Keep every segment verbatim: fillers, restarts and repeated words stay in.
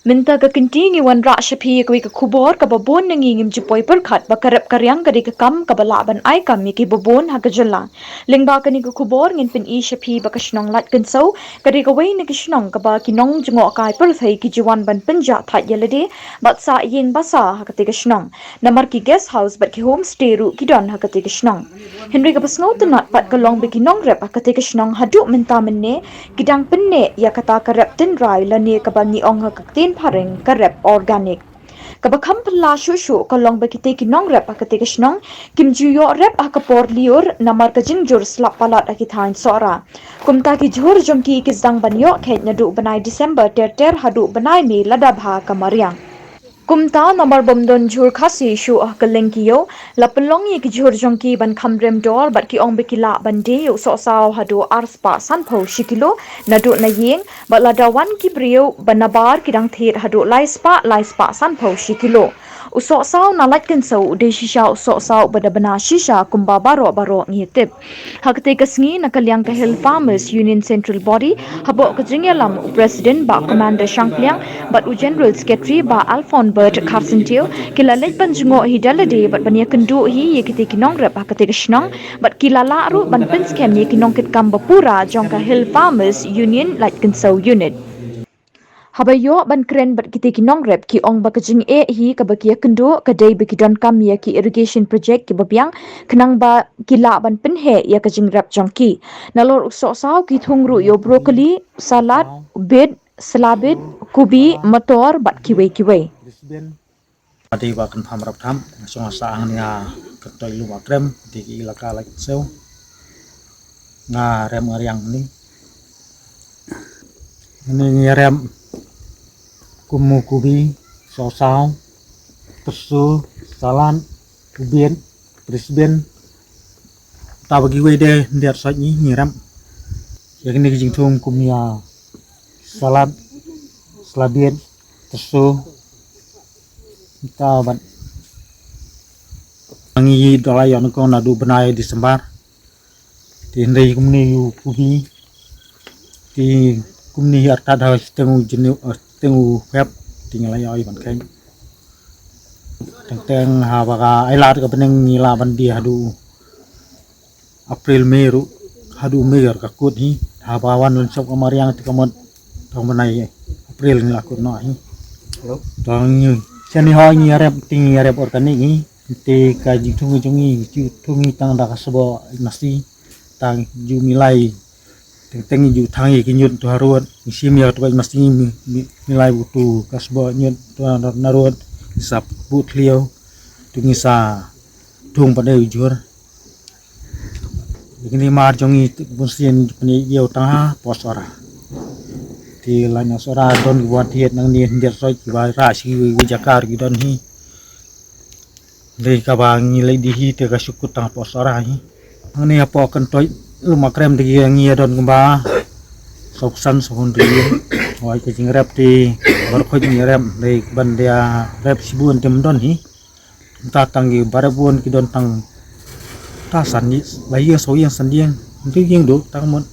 Mynta ka kynti ngi wanrah sha phi ïa kawei ka khubor kaba bun na ngi ngim ju poi pyrkhat ba ka rep ka riang ka dei ka kam kaba lah ban ai kam ïa kiba bun ha ka jylla. Lyngba kane ka khubor ngin pyni sha phi ba ka shnong Laitkynsew ka dei kawei na ki shnong kaba ki nongjngohkai pyrthei ki ju wan ban pynjah thait ïa lade bad sah ïing basa ha katei ka shnong. Namar ki guest house bad ki homestay ruh ki don ha katei ka shnong. Hynrei kaba sngewtynnat pat ka long ba ki nongrep ha katei ka shnong haduh mynta mynne ki dang pynneh ïa kata ka rep tynrai lane kaba ngi ong ha ka ktien phareng ka rep organic. Kaba kham phylla shuh shuh ka long ba kitei ki nongrep ha katei ka shnong kim ju ïoh rep ha ka por lyiur namar ka jingjur slap palat ha ki thaiñ Sohra. Kumta ki jhur jong ki ki sdang ban ïoh kheit naduh bnai December ter ter haduh bnai May lada bha ka mariang. Kumta namar bym don jhur Khasi shuh ha kylleng ki ïew, la pynlong ïa ki jhur jong ki ban kham rem dor bad ki ong ba ki lah ban die ïa u sohsaw haduh ar spah sanphew shi kilo naduh na ïing, bad lada wan ki briew ba nabar ki dang thied haduh lai spah, lai spah sanphew shi kilo. U sohsaw na Laitkynsew u dei shisha u sohsaw uba da bna shisha kumba baroh baroh ngi tip. Ha katei ka sngi na ka liang ka Hill Farmers Union Central Body, hapoh ka jingïalam u President Bah Commander Shangpliang bad u General Secretary Bah Alfonbert Kharsyntiew, ki la leit ban jngoh hi da lade bad ban ïakynduh hi ïa kitei ki nongrep ha katei ka shnong bad ki la lah ruh ban pynskhem ïa ki nongkitkam ba pura jong ka Hill Farmers Union Laitkynsew Unit. Haba ïoh ban kren bad kitei ki nongrep ki ong ba ka jingeh hi kaba ki ïakynduh ka dei ba ki donkam ïa ki irrigation project kiba biang khnang ba ki lah ban pynheh ïa ka jingrep jong ki. Nalor u sohsaw ki thung ruh ïa u broccoli, salad, bit, slabit, kubi, mator bad kiwei kiwei. Ade ba kan pham rap tham, song sa ang nia kertoi lu makrem di ki ilaka Laitkynsew. Nga rem ngariang ni. Ni ngi rem kumu kubi, sohsaw, tersu, salan, ubien, brisbin. Ta bagi wei de ndiat soi ni ngi rem. Ya kini ki jingthung kum ya salad, slabien, tersu, ta ban ngi dola yon ko naduh bnai December. Ti hynrei kumne yu kubi ti kumne artat ha steng u jeni steng u pep ti ngi la yoi ban khen. Teng teng ha ba ka ai lad ka beneng ngi la ban di haduh April May ruh haduh May ka kut hi ha ba wan lon sop ka mariang ti ka mot tong benai April ngi la kut no hi. Tong ngi seni ho ngi arep ti ngi arep organic hi. Te ka jingthung jong ngi ju thung ngi tang da ka sbo masi tang ju milai teng teng ju thang ïa ki ñiut tu harud ngi sim ïa tu masi mi milai bu tu ka sbo ñiut tu narud ngi sa bu thliew tu ngi sa thung pa dei jur. Kini mar jong ngi bun sien pni ïew tang ha pos ora. Ti lain sora don ki wan thiet nang ni ndiat soi ki ba ra shi wi jakar ki don hi. Dei kaba ngi lei di hi te ka shukut tang pos ora hi. Ngi apo kan toi luma krem de ngi don kumba. Sok san sokon ri. Wai ka jingrep te bar khoj ngi rep dei ban dia rep sibun tem don hi. Ta tang ngi barep bun ki don tang ta san ni la ïa so ïa san dieng. Ngi ïeng do tang mon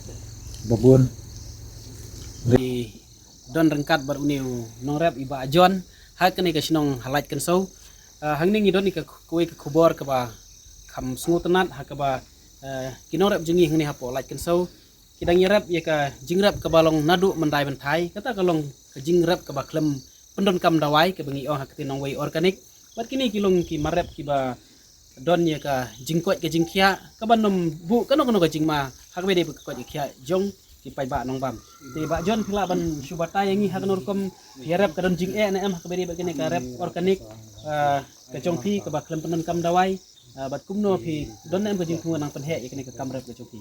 babun. Don ryngkat bad une u nongrep i Bah John ha kane ka shnong ha Laitkynsew. Ah, hangne ngi don ïa ka kawei ka khubor kaba kham sngewtynnat ha kaba, eh, ki nongrep jong ngi hangne hapoh Laitkynsew ki dang ïarep ïa ka jingrep kaba long naduh myndai bynthai, kata ka long ka jingrep kaba khlem pyndonkam dawai kaba ngi ong ha ka ktien nongwei organic. Bad kine ki long ki marep kiba don ïa ka jingkoit ka jingkhiah kaba nym buh kano kano ka jingma ha kaba dei ba ka koit ka khiah jong ki paidbah nongbam. Te Bah John phi lah ban shu batai ïa ngi ha kano rukom ïarep ka don jingeh ne em ha kaba dei ba kane ka rep organic, ah, ka jong phi kaba khlem pyndonkam dawai, ah, bad kumno phi don ne em ka jingthung nang pynheh ïa kane ka kam rep ka jong phi.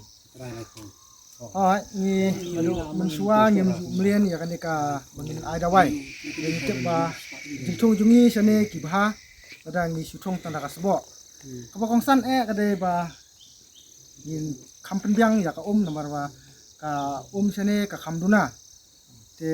Hai, ngi haduh mynshuwa ngim ju mlien ïa kane ka ba ngin ai dawai. Ngi tip ba jingthung jong ngi shane ki bha lada ngi shu thung tang da ka sboh. Kaba kongsan eh ka dei ba ngin kham pynbiang ïa ka um namar ba ka um shane ka kham duna. Te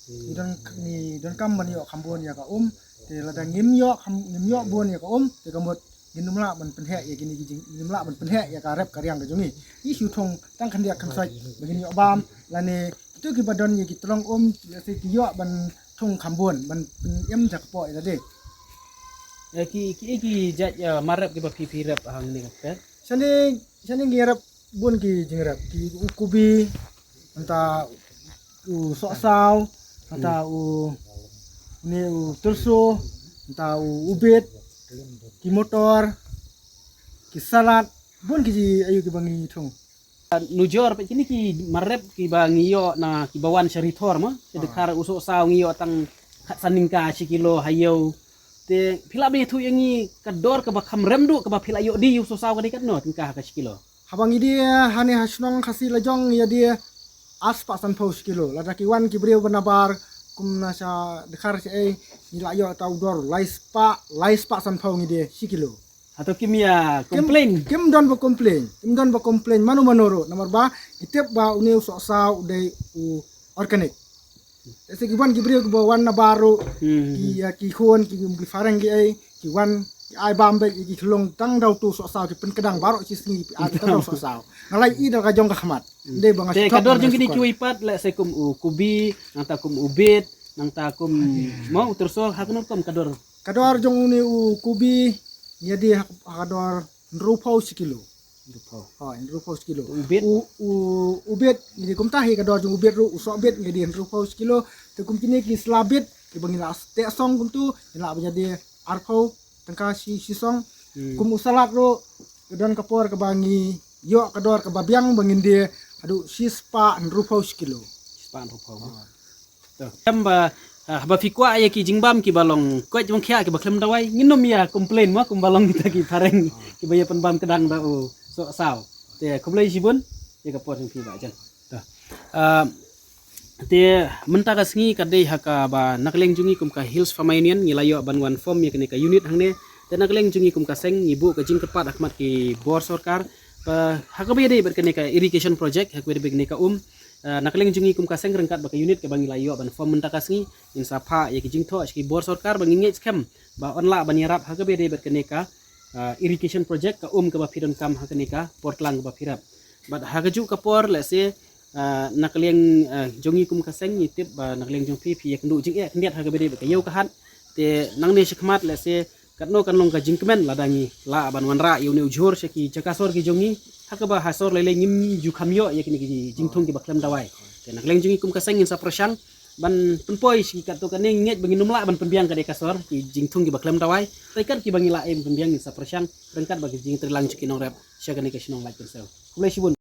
ngi don ngi donkam ban ïoh kham bun ïa ka um. Te lada ngim ïoh kham ngim ïoh bun ïa ka um te ka mut ngin ym lah ban pynheh ïa kine ki jing ngin ym lah ban pynheh ïa ka rep ka riang ka jong ngi. Ngi shu thung tang khyndiat khynsoit ba ngin ïoh bam lane kitu kiba don ïa ki tyrong um ïa se ki ïoh ban Kham bun ban pyn-im ja ka pok ïa lade. Eh, ki ki ki jait, eh, mar rep kiba phi phi rep hangne ka kper. Shane shane ngi rep bun ki jingrep, ki u kubi, nangta u sohsaw, nangta u ne u turso, nangta u ubit, ki motor, ki salad, bun ki ji ayu kiba ngi thung. Nujor peit kine ki mar rep kiba ngi ïoh na kiba wan sha ri thor mo. Sha dkhar u sohsaw ngi ïoh tang khatsan tyngka shi kilo ha ïew. Te phi lah ban ïathuh ïa ngi ka dor kaba kham rem duh kaba phi lah ïoh die ïa u sohsaw ka dei katno tyngka ha ka shi kilo? Haba ngi die hane ha shnong Khasi Lajong ngi ïa die arspah sanphew shi kilo. Lada ki wan ki briew ba nabar kum na sha dkhar sha ei ngi lah ïoh ta u dor lai spah, lai spah sanphew ngi die shi kilo. Hato kim ïa complain? Kim don ba complain. Kim don ba complain mano mano ruh. Namar ba ngi tip ba une u sohsaw u dei u organic. Te se ki wan ki briew kiba wan nabar ruh, ki, eh, ki khun, ki, ki phareng ki ei, ki wan, ki ai bam beit ïa ki khlong tang da utu u sohsaw, ki pynkdang baroh shi sngi ki ai tang da u sohsaw. Nga la ïohi da ka jong ka khmat. Ym dei ba nga shu thok. Te ka dor jong kine kiwei pat, lehse kum u kubi, nangta kum u bit, nangta kum mo u turso, ha kano rukom ka dor? Ka dor jong une u kubi ngi die ha, ha ka dor hynriewphew shi kilo. Hynriewphew. Ha, hynriewphew shi kilo. U bit? U, u, u bit ngi die kumta hi ka dor jong u bit ruh, u sohbit ngi die hynriewphew shi kilo. Te kum kine ki sla bit kiba ngi la teh song kumtu ngi lah ban ïa die arphew tyngka shi, shi song. Kum u salad ruh ka don ka por kaba ngi ïoh ka dor kaba biang ba ngin die haduh shispah hynriewphew shi kilo. Shispah hynriewphew. To, em ba, ah, haba phi kwah ïa ki jingbam kiba long koit jong khia kiba khlem dawai, ngin ym ïa complain mo kumba long kita ki phareng kiba ïa pynbam kdang da u sohsaw. Te khublei shibun ïa ka por jong phi Bah Jan. To. Ah, te mynta ka sngi ka dei ha kaba na ka liang jong ngi kum ka Hills Farmer Union ngi la ïoh ban wan form ïa kane ka unit hangne. Te na ka liang jong ngi kum ka seng ngi buh ka jingkyrpad ha khmat ki bor sorkar. Ba ha kaba ïadei bad kane ka irrigation project, ha kaba ïadei bad kane ka um. Ah, na ka liang jong ngi kum ka seng ryngkat bad ka unit kaba ngi la ïoh ban form mynta ka sngi, ngin sa phah ïa ki jingthoh sha ki bor sorkar ba ngin ngeit skhem ba yn lah ban ïarap ha kaba ïadei bad kane ka, ah, irrigation project, ka um kaba phi donkam ha kane ka por tlang kaba phi rep. Bad ha kajuh ka por lehse, ah, na ka liang, ah, jong ngi kum ka seng ngi tip ba na ka liang jong phi phi ïakynduh jingeh khyndiat ha kaba ïadei bad ka ïew ka hat. Te nangne shakhmat lehse katno kan long ka jingkmen lada ngi lah ban wanrah ïa une u jhur sha ki jaka sor ki jong ngi, ha kaba ha sor lei lei ngim ju kham ïoh ïa kine ki jingthung kiba khlem dawai. Te na ka liang jong ngi kum ka seng ngin sa pyrshang ban pynpoi sha ki katto katne, ngi ngeit ba ngin ym lah ban pynbiang ka dei ka sor ki jingthung kiba khlem dawai. Te kat kiba ngi lah ban pynbiang ngin sa pyrshang ryngkat bad ki jingtreilang jong ki nongrep sha kane ka shnong Laitpynsiew. Khublei shibun.